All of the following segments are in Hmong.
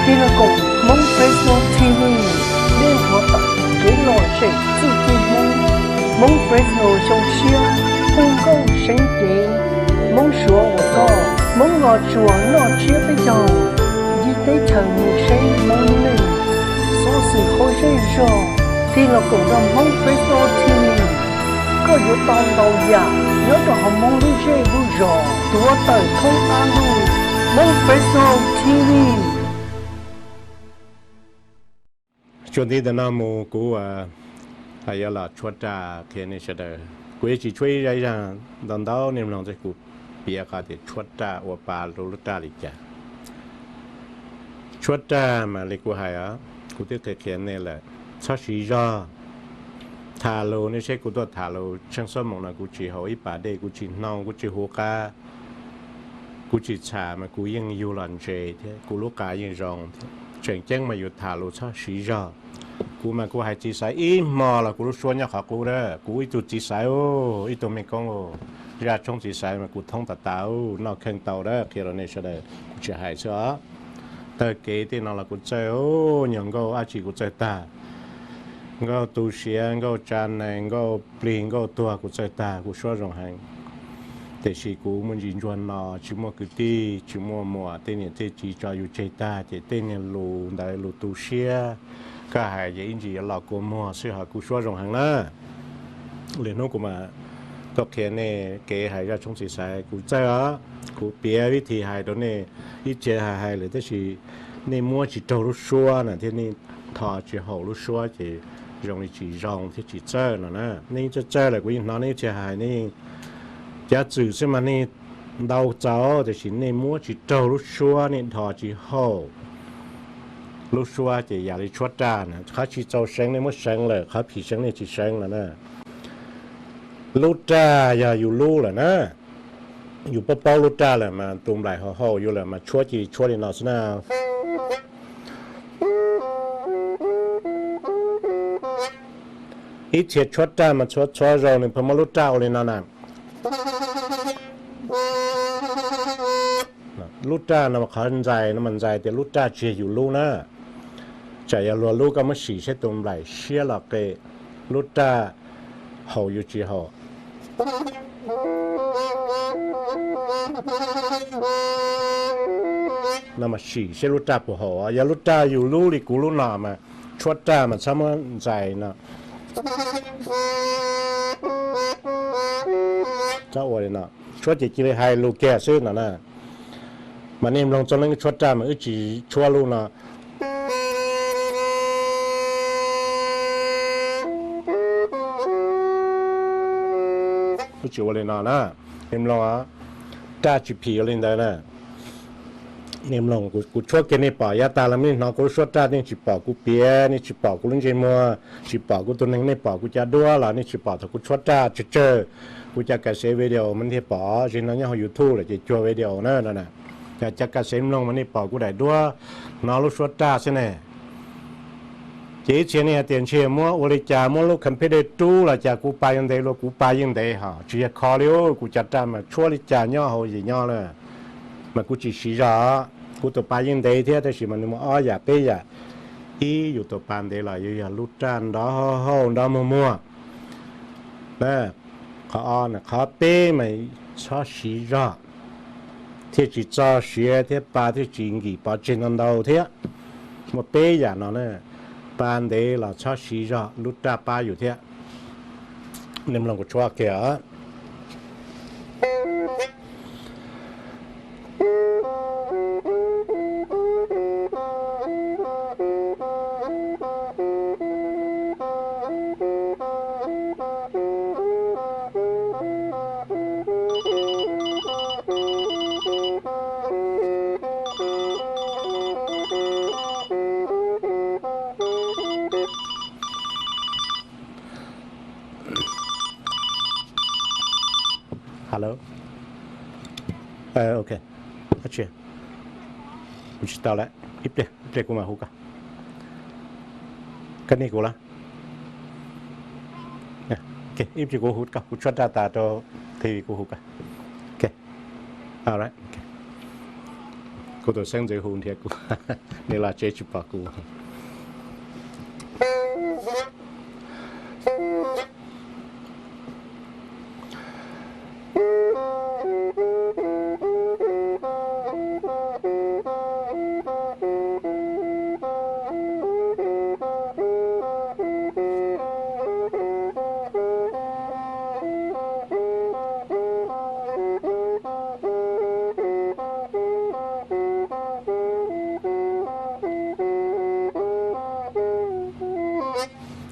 Tij laug koom Hmoob Fresno T V, dej huav tawm kev lom zem txuj ci Hmoob. Hmoob Fresno xyoo tshiab, hu nkauj seev cev, Hmoob Suav uas koj, Hmoob los tsuas noj tsiab peb caug, yim teb chaws mus seb Hmoob lub neej, xov xwm hauv zej zog. Tij laug koom rau Hmoob Fresno T V, koj yuav tau ntau yam nyob rau hauv Hmoob lub zej lub zos tuav tawm thoob qab ntuj. Hmoob Fresno T V. Tsuas nti ntawm no mus kuv yuav los tshuab raj qhia nej sawv daws. Kuv yuav tsis tshuab ib zaj ib zaj ntau ntau nej mloog, kuv piav qhov tias tshuab raj ua pa rau lub raj li cas. Tshuab raj mas li kuv hais os, kuv twb qhia qhia nej lawm, txhob siv zog. Tham lus, nej saib kuv tuaj tham lus tsheej xuab moos no kuv tsis haus ib pas dej, kuv tsis hnoos, kuv tsis huv qab, kuv tsis txham mas kuv yeej yug los ntse thiab kuv lub qa yeej zoo thiab. Tseem ceeb mas yus tham lus txhob siv zog. Kuv mas kuv hais txiv xaiv ib hmo los kuv lub suab nyob qhov qub dab. Kuv ib tug txiv xaiv, ib tug mej koob, zaj tshoob txiv xaiv mas kuv thoob tas tas, noj kheej tau dab, qhia rau nej sawv daws, kuv tsis hais xwb os. Tawg kev tej no los kuv txawj, nyuag nkauj dab tsi kuv txawj tag. Nkauj tu siav, nkauj tsa nees, nkauj plig, nkauj tuag kuv txawj tag, kuv suab zoo heev. Tiam sis kuv muaj ntsis ntsuag no, tsis muaj kwv tij, tsis muaj muam, tej niam tej txiv tso yus tseg tag, ces tej niag lus ntawd lus tu siab, koj hais ces ib ntsis yuav los kua muag xwb, ho kuv suab zoo heev na. Lwm hnub kuv mam tuaj qhia nej kev hais zaj tshoob txiv xaiv, kuv txawj os. Kuv piav vib thi hais rau nej, ib txhia hais hais lawm tab sis nej muab tsis raug lub suab na thiab nej ntho tsis haum lub suab ces zoo li tsis zoo thiab tsis txawj no na. Nej txawj txawj lawm kuv yeej hnov nej ib txhia hais, nej yeej cav txwm xwb mas nej ntau txaus, tiam sis nej muab tsis raug lub suab, nej ntho tsis haum lub suab ces yam li tshuab raj na, qhov tsis txaus seev nej muab seev lawm, qhov phim seev nej tsis seev no na. Lub raj yog yus lub lawm na. Yus paub paub lub raj lawm mas tus nplaim haum haum yus lawm mas tshuab cia li tshuab li no xwb na. Ib txhia tshuab raj mas txhua txhua zaus nws pheej muab lub raj ua li no na. Lub raj no qhov ntxais no mas ntxais tias lub raj tsis yog yus lub na. Tsam yog luag lub koj muab sim saib tus nplaim siab los qe, lub raj haum yus tsis haum. No mas sim saib lub raj puas haum, yog lub raj yus lub li kuv lub no mas tshuab raj mas txhob muab ntxais no. Txhob ua li no, tshuab ces cia li hais lus kiag xwb no na. Mas nej mloog txoj neej tshuab raj mas wb tsis tshuab lub no. Wb tsis ua li no na. Nej mloog, raj tsis phim ua li ntawd na. Nej mloog, kuv tshuab kiag nej pom, yav tas los nej hnov kuv lub suab raj nej tsis pom kuv piav, nej tsis pom kuv lub ntsej muag, tsis pom kuv tus neeg, nej pom kuv cov duab los nej tsis pom thaum kuv tshuab raj tsawg tsawg. Kuv cov ka sev video mas nej thiaj pom, zim no nyob hauv YouTube lawm ces cuag video na no na. Cov ka sev mloog mas nej pom kuv daim duab, hnov lub suab raj xwb ne. Ces ib txhia nej hais tias ntshe muab ua li cas, muab lub computer rub los cas kuv pa yuav ntev luaj, kuv pa yeej ntev hos, tsis yog kho li. Kuv cov raj mas tshuab li cas nyob hauv yim nyob lawm, mas kuv tsis siv zog. Kuv tus pa yeej ntev thiab tab sis mas nws muaj ob yam peb yam. Ib, yus tus pa ntev los yuav yog lub raj nrov hauj nrov muag muag. Qhov ob, qhov peb mas txhob siv zog, thiaj tsis txog siav thiab pa thiaj tsis nkim pov tseg ntau ntau thiab. Muaj peb yam no na, pa ntev los txhob siv zog, lub raj pab yus thiab. Nej mloog kuv tshuab kiag os. Hello. Ok, kuv tsis tau lawm, ib pliag, ib pliag kuv mam hu koj. Koj nij kuv los? Ib pliag kuv hu koj, kuv tshuab raj tas rau T V kuv hu koj. Ok. Kuv tus xeeb ntxwv hu nrhiav kuv, nws los tsev tsis pom kuv.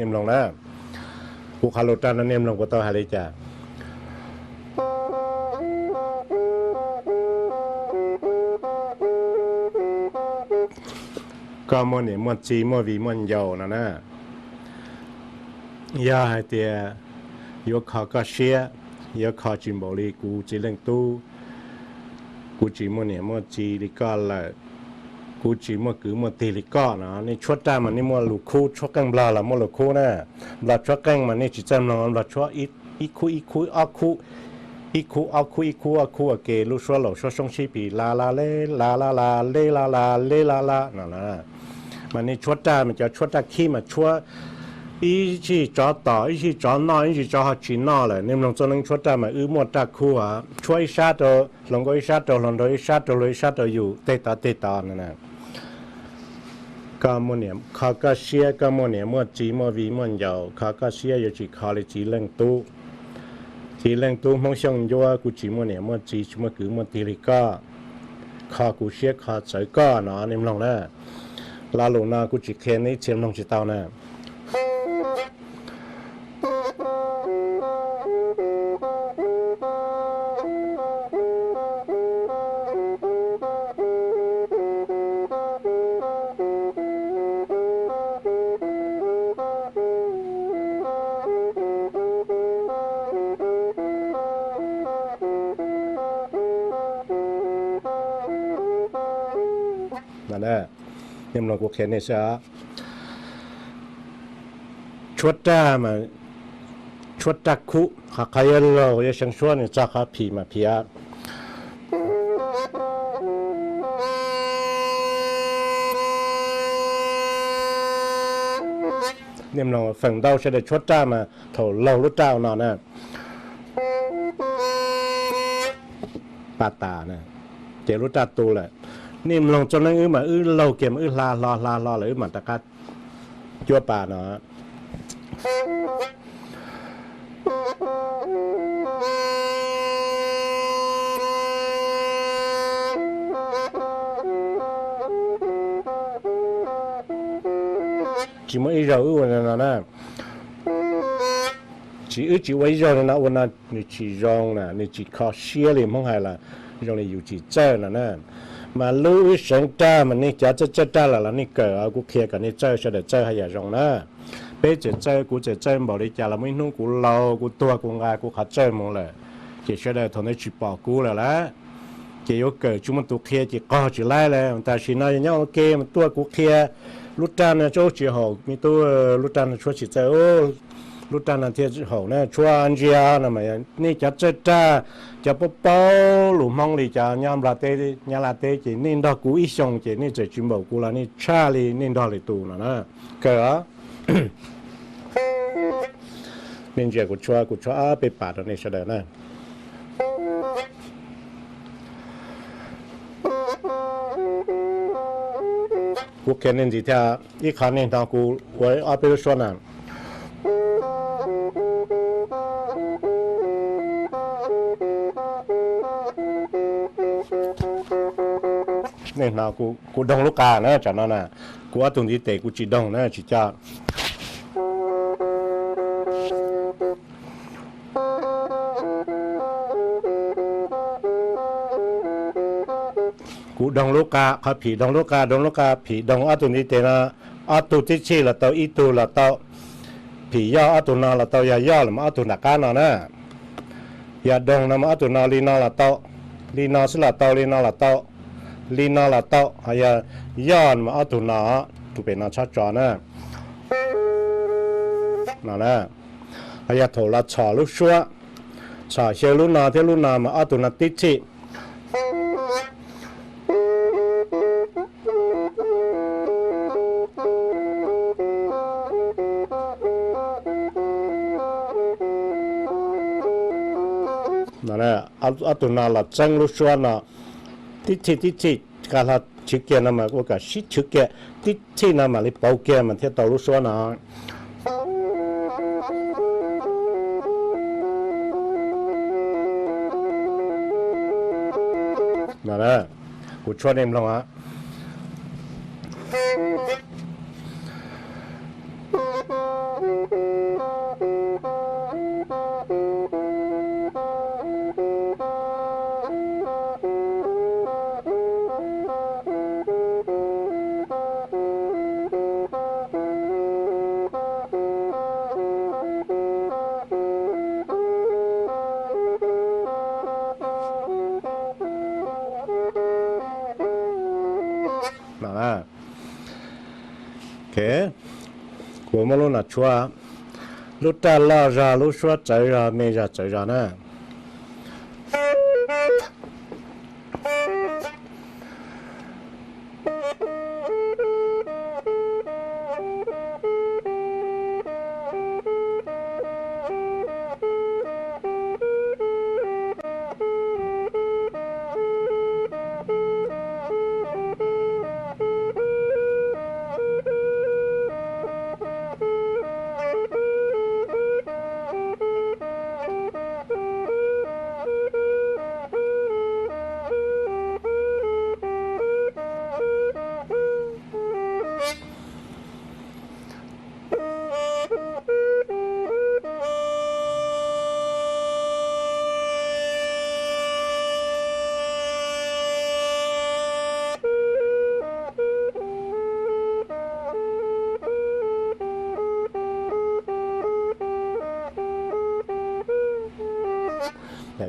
Nej mloog na, kuv qhov lus raj no nej mloog kuv tau hais li cas. Koj muaj niam muaj txiv muaj viv muaj ncaus no na. Yog hais tias yuav kho koj siab, yuav kho tsis npaum li kuv txiv leej tub, kuv tsis muaj niam muaj txiv li koj lawm, kuv tsis muaj kwv muaj tij li koj no, nej tshuab raj mas nej muaj lus khub, tshuab qeej nplog los muaj lus khub na. Nplog tshuab qeej mas nej tsis txawj mloog, nplog tshuab ib khub ib khub ob khub, ib khub ob khub ib khub ob khub ua ke, lub suab laus suab soob sib pis la la le la la la le la la le la la no. Mas nej tshuab raj mas cov tshuab raj khib mas tshuab ib sij tsov tom, ib sij tsov noj, ib sij tsov ho tsis noj lawm. Nej mloog txoj neeb tshuab raj mas wb muaj raj khub, tshuab ib sab rau hluas nkauj, ib sab rau hluas nraug, ib sab rau hluas, ib sab rau yus, tej tod tej tod no. Koj muaj niam, kho koj siab, koj muaj niam muaj txiv muaj viv muaj ncaus, kho koj siab yuav tsis kho li txiv leej tub. Txiv leej tub Hmoob Xyooj Ncuab, kuv tsis muaj niam muaj txiv tsis muaj kwv muaj tij li koj, kho kuv siab kho txawv koj no, nej mloog na. Lo lus no kuv tsis qhia nej ib txhia mloog tsis tau na. Nej mloog kuv qhia nej saib. Tshuab raj mas tshuab raj khub, qhov qhov yuav laug yuav seev suab nws txog qhov phim mas phim. Nej mloog feem ntau sawv daws tshuab raj mas thaum laug lub raj ua no na, pa tas na, ces lub raj tu lawm. Nej mloog txoj neeb wb mas wb laug kiag mas wb hla hlo hla hlo lawm wb mam rov qab cuab pa no. Tsis muaj ib zaug wb ua no na. Tsis, wb tsis ua ib zaug li no, ua no nws tsis zoo na, nws tsis kho siab li, Hmoob hais los zoo li yus tsis txawj no na. Mas lub wb seev raj mas nej cov txawj txawj raj lawm los nej kawm, kuv qhia kom nej txawj, sawv daws txawj haj yam zoo na. Peb txawm txawj, kuv txawm txawj npaum li cas los muaj ib hnub kuv laus kuv tuag kuv nqa kuv qhov txawj mus lawm, ces sawv daws thaum ntawd tsis pom kuv lawm lauj. Ces yuav kawm tsis muaj tus qhia ces qog tsis laib lawm. Tam sim no yog nyob ua ke mas tuaj kuv qhia lub raj no tshuab tsis haum, me tub, lub raj no tshuab tsis txawj, lub raj no thiaj haum na, tshuab ntsia no mas nej cov txawj raj, cov paub paub lus Hmoob li cov nyob Nplog teb Nyab Laj teb ces nej nrog kuv ib xyoos ces nej txawm tsis npaum kuv los nej tshaj li nej nrog lwm tus no na. Kawm os. Nej ntsia kuv tshuab, kuv tshuab ob peb pas rau nej sawv daws na. Kuv qhia nej ntxiv thiab, ib qho nej hnov kuv ua ob peb lub suab na. Nej hnov kuv doog lub qa na, tsam no na, kuv ob tug ntiv tes kuv tsis doog na, tsis coj. Kuv doog lub qa, qhov phim doog lub qa, doog lub qa, phim doog ob tug ntiv tes no, ob tug tib txhij los tau, ib tug los tau. Phim yoj ob tug no los tau, yog yoj los mas ob tug nram qab no na. Yog doog no mas ob tug no, li no los tau, li no xwb los tau, li no los tau, li no los tau. Ho yog yoj no mas ob tug no, tus pem no txhob tso na. No na. Ho yog thaum los txhom lub suab, txhom xyaw lub no thiab lub no mas ob tug no tib txhij. Ob tug no los txeeb lub suab no, tib txhij tib txhij, qa hlo chwv kiag no mas ua kom sib chwv kiag, tib txhij no mam li pauv kiag mas thiaj tau lub suab no. Kuv tshuab nej mloog. Kuv muab lub no tshuab, lub raj loj zog, lub suab txawv zog, me zog txawv zog na.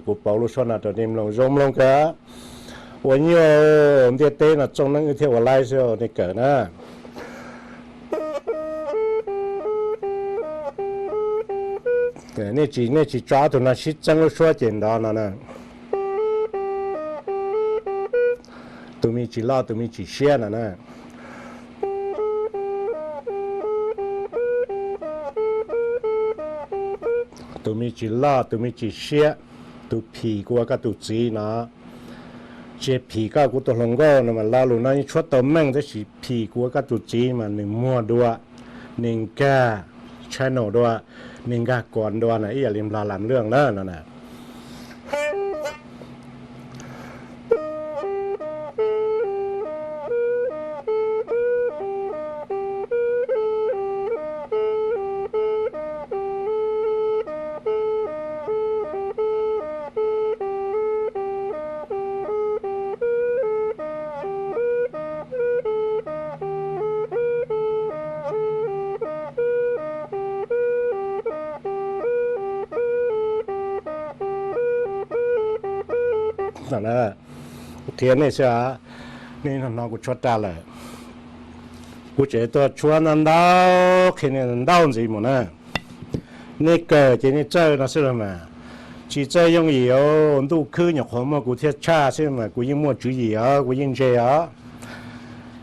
Kuv pauv lub suab no rau nej mloog zoo mloog kawg. Ua nyuaj, ntiaj teb no txooj neeb wb thiaj ua laib xwb nej kawm na. Nej tsis, nej tsis tso ob tug no sib txeeb lub suab ces nrov no na. Tus me tsis loj tus me tsis siab no na. Tus me tsis loj tus me tsis siab, tus phim kuv ua koj tus txiv no. Tsis phim koj kuv tus hluas nkauj no mas lo lus no yeej tshuab tau meej tab sis phim kuv ua koj tus txiv mas nws muag dua, nws nkag channel dua, nws nkag kos dua na, ib yam li Nplog lam lwj na no na. Qhia nej xwb, nej hnov kuv tshuab raj lawm. Kuv tseem tuaj tshuab ntau ntau, qhia nej ntau ntxiv mus na. Nej kawm ces nej txawj no xwb los mas. Tsis txawj yooj yim os, ntuj khwb nyuam qhuav muaj kuv thiaj tshaj xwb mas kuv yeej muaj tswv yim os, kuv yeej ntse os.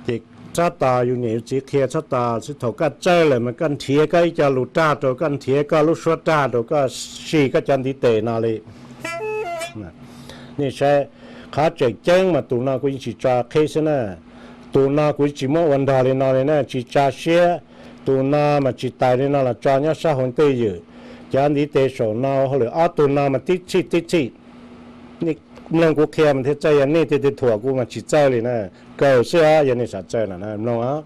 Ces txhob tos yus niam yus txiv qhia, txhob tos xwb, thaum koj txawj lawm mas koj nrhiav koj ib co lus raj rau, koj nrhiav koj lub suab raj rau, koj sim koj cov ntiv tes no li. Nej saib, qhov tseem ceeb mas tus no kuv yeej tsis tso qhib xwb na. Tus no kuv tsis muab ua nrog li no li na, tsis tsa siab. Tus no mas tsis tais li no los tso nyob sab hauv twj ywm. Cov ntiv tes saum no hauj lwm ob tug no mas tib txhij tib txhij. Nej mloog kuv qhia mas thiaj txawj, yog nej tias thuam kuv mas tsis txawj li na. Kawm xwb os, yog nej xav txawj no na, mloog os.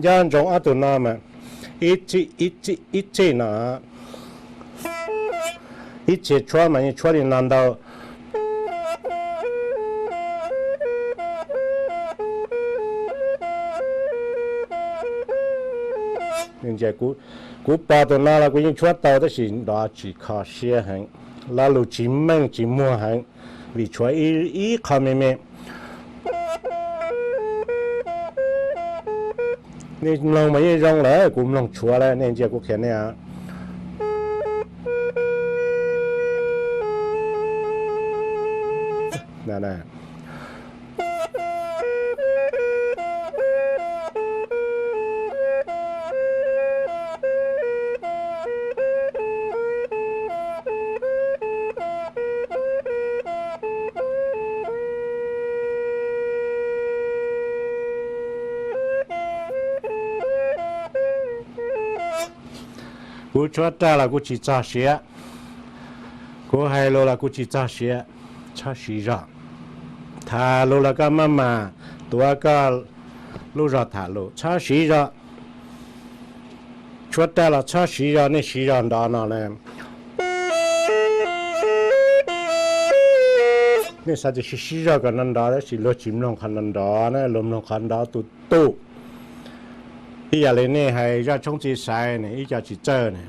Nco ntsoov ob tug no mas ib txhij ib txhij no, ib txhia tshuab mas yeej tshuab li no ntau. Ntsia, kuv pom tus no los kuv yeej tshuab tau tab sis nrov tsis kho siab heev, lo lus tsis meej tsis muag heev, vim tshuav ib qho me me. Nej mloog mas yeej zoo lawm, kuv mloog tshuav lawm, nej ntsia kuv qhia nej. Kuv tshuab raj los kuv tsis txog siav, kuv hais lus los kuv tsis txog siav, txhob siv zog. Tham lus los koj maj mam tuav koj lub zog tham lus, txhob siv zog. Tshuab raj los txhob siv zog, nej siv zog nrov no na. Nej xav tias siv siv zog kom no nrov tab sis luag tsis mloog qhov no nrov na, luag mloog qhov nrov tus tus. Ib yam li nej hais zaj tshoob txiv xaiv ne, ib co tsis txawj ne,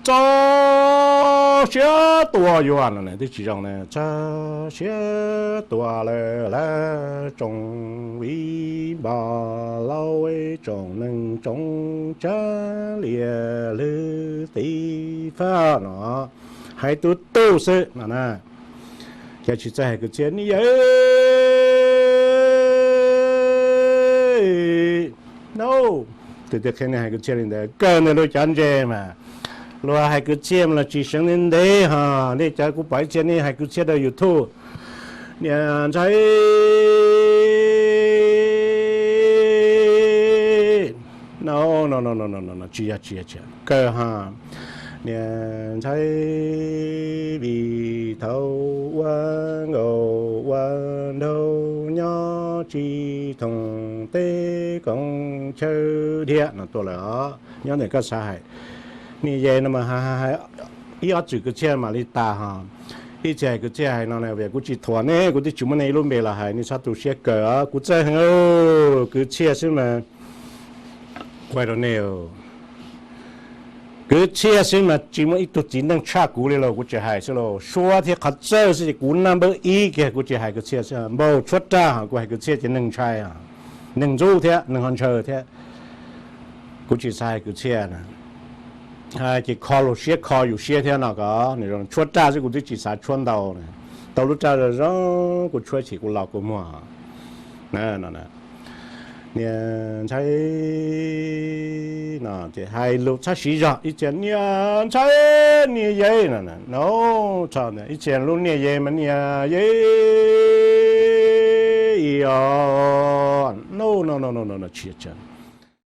txog siav tua yuav no twb tsis zoo ne, txog siav tua lawm lawm tsoom viv npog laub tsoom neeg tsoom tsav liaj lwg tiv fab no, hais tus tus xwb no na. Cov tsis txawj hais kwv txhiaj, nej yawm, no, tus twg qhia nej hais kwv txhiaj li ntawd? Kawg ntawm luag cov ntse mas, luag hais kwv txhiaj mas los tsis seev ntev ntev ho. Nej cov, kuv pom ib txhia nej hais kwv txhiaj rau YouTube, niam ntxhais, no, no, no, no, no, tsis yog, tsis yog, tsis yog kawg ho. Niam ntxhais, vim thaum ua nkauj ua nraug nyob tsis thooj tej koog chaw dhia no tuaj lawm os. Nyob ntawm koj xav hais, niam yawm no mas hais ib ob txwm kwv txhiaj mam li tas ho. Ib txhia hais kwv txhiaj hais no na, kuv tsis thuam nej, kuv twb tsis muab nej ib lub npe los hais, nej txhob tu siab kawg os. Kuv txawj heev, kwv txhiaj xwb mas, ua rau nej, kwv txhiaj xwb mas tsis muaj ib tug txiv neej tshaj kuv li los kuv tsis hais xwb los, suab thiab qhov txawj xwb ces kuv naj npawb ib kiag, kuv tsis hais kwv txhiaj xwb. Npauj tshuab raj ho kuv hais kwv txhiaj ces neeg ntshai, neeg ntxub thiab neeg ho ntshaw thiab. Kuv tsis xav hais kwv txhiaj na, ces kho lus siab kho yus siab thiab no kom nws zoo. Tshuab raj xwb kuv twb tsis xav tshuab ntau, tau lub raj zoo zoo kuv tshuab chim kuv los kuv muag. Niam ntxhais, no ces hais lus txhob siv zog, ib txhia niam ntxhais niam yawm no, no, ib txhia lub niam yawm mas niam yawm, i, o, no, no, no, no, no, tsis